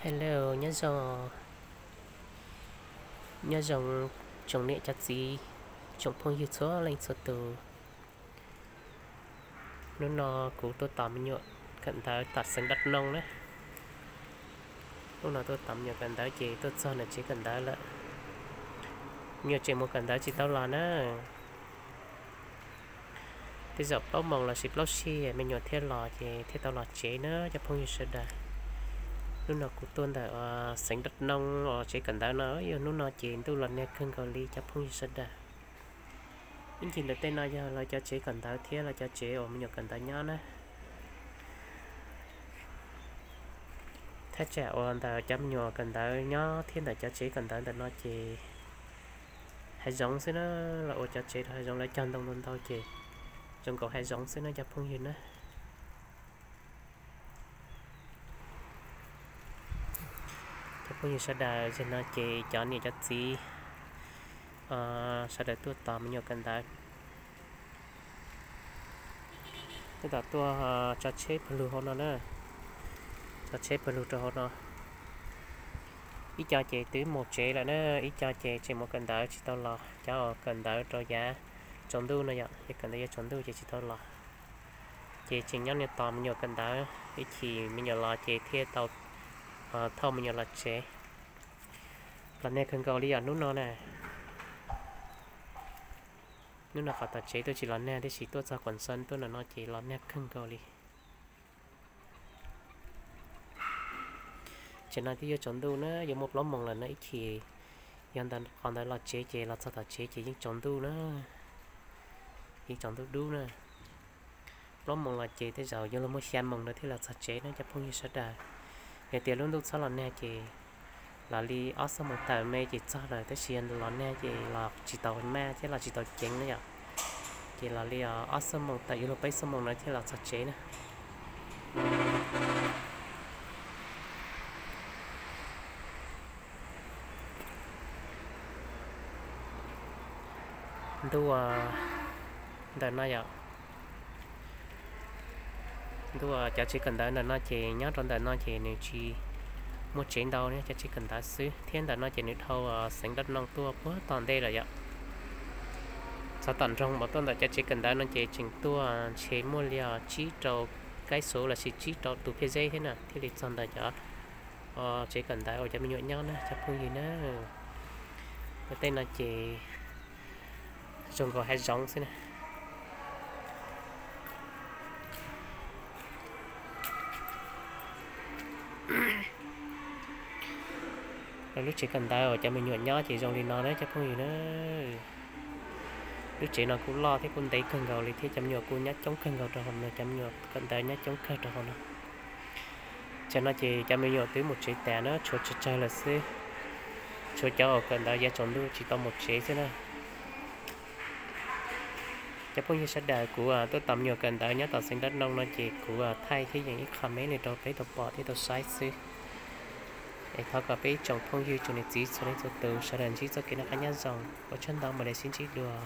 Hello, nyob zoo, nyob zoo tsoom niam cov txiv, tsoom phooj ywg txhua leej txhua tus. Hnub no kuv tuaj tos me nyuam kawm ntawv tom xeev Dab Nooj na. Hnub no tuaj tos me nyuam kawm ntawv ces tuaj txog ntawm tsev kawm ntawv lawm. Me nyuam tseem mus kawm ntawv tsis tau los na. Tej zaum plaub moos lossis plaub sij me nyuam thiaj los ces thiaj tau los tsev na cov phooj ywg sawv daws. Hnub no kuv tuaj ntawm xeev Dab Nooj os, tsev kawm ntawv no yog hnub no ces ntuj los nag kawg nkaus li cov phooj ywg sawv daws. Ib ncig ntawm tej no yog lawv cov tsev kawm ntawv thiab lawv cov tsev uas me nyuam kawm ntawv nyob na. Thaj tsam uas ntawm cov me nyuam kawm ntawv nyob thiab ntawm cov tsev kawm ntawv ntawm no ces hav zoov xwb na, los ua cov tsev rau hav zoov, lawv cog ntoo ntau ntau ces zoo nkaus hav zoov xwb na cov phooj ywg na. Cov phooj ywg sawv daws, zaum no ces cov niam cov txiv sawv daws tuaj tos me nyuam kawm ntawv. Tab tom tuaj tso tsheb pawg lug hauv no na, tso tsheb pawg lug rau hauv no. Ib co ces twb mus tsev lawm na, ib co ces tseem mus kawm ntawv tsis tau los. Cov uas kawm ntawv rau yav tsaus ntuj no yom, yog kawm ntawv yav tsaus ntuj ces tsis tau los. Ces tseem nyob niaj tos me nyuam kawm ntawv, ib chim me nyuam los ces thiaj tau thauj me nyuam los tsev. Los nag kawg nkaus li yom hnub no na. Hnub no qhov tom tsev tuaj tsis los nag, tiam sis tuaj txog Kuam Xon tuaj ntawm no ces los nag kawg nkaus li. Tseem no twb yuav tsaus ntuj na, yuav muaj plaub moos lawm no, ib chim yog ntawm qhov ntawd los tsev ces los txog tom tsev ces yeej tsaus ntuj na, yeej tsaus ntuj dub na. Plaub moos los ces tej zaum yuav luag muaj xya moos ntawd thiaj los txog tsev na cov phooj ywg sawv daws. Yog tias lub ntuj txhob los nag ces los li ob xuab moos tawm me ces txog lawm, tab sis yog los nag ces los tsis tau maj thiab los tsis tau ceev na yom. Ces los li ob xuab moos tawm yuav luag peb xuab moos ntawd thiaj los txog tsev na. Ntuj ntawm no yom, ntuj cov tsev kawm ntawv ntawm no ces nyob rau ntawm no ces nws tsis muaj tsev ntau, cov tsev kawm ntawv xwb, thiab ntawm no ces nws dhau xeev Dab Nooj tuaj puag tom ntej lawm yom. Txog tom nroog mas tuaj ntawm cov tsev kawm ntawv no ces tseem tuaj ntshe muaj li tsib rau kaib xuv lossis tsib rau tus phiaj zeb thiab na thiaj li txog ntawm cov tsev kawm ntawv uas cov me nyuam nyob na cov phooj ywg na. Ntawm tej no ces zoo nkaus hav zoov xwb na. Lub tsev kawm ntawv uas cov me nyuam nyob ces zoo li no na cov phooj ywg na. Lub tsev no kuj loj thiab kuj ntev kawg nkaus li thiab cov me nyuam kuj nyob coob kawg nkaus rau hauv no, cov me nyuam kawm ntawv nyob coob kawg rau hauv no. Tam no ces cov me nyuam twb mus tsev tas na, tshuav tsawg tsawg lawm xwb. Tshuav cov uas kawm ntawv yav tsaus ntuj tsis tau mus tsev xwb na. Cov phooj ywg sawv daws, kuv tuaj tos me nyuam kawm ntawv nyob tom xeev Dab Nooj no ces kuv thaij thiab yeem ib qho me li rau peb tau pom thiab tau saib xwb. Es thov kom peb ib tsoom phooj ywg tsoom niam txiv txhua leej txhua tus sawv daws ntsib txoj kev noj qab nyob zoo, ua tsaug ntau, mam li sib ntsib dua.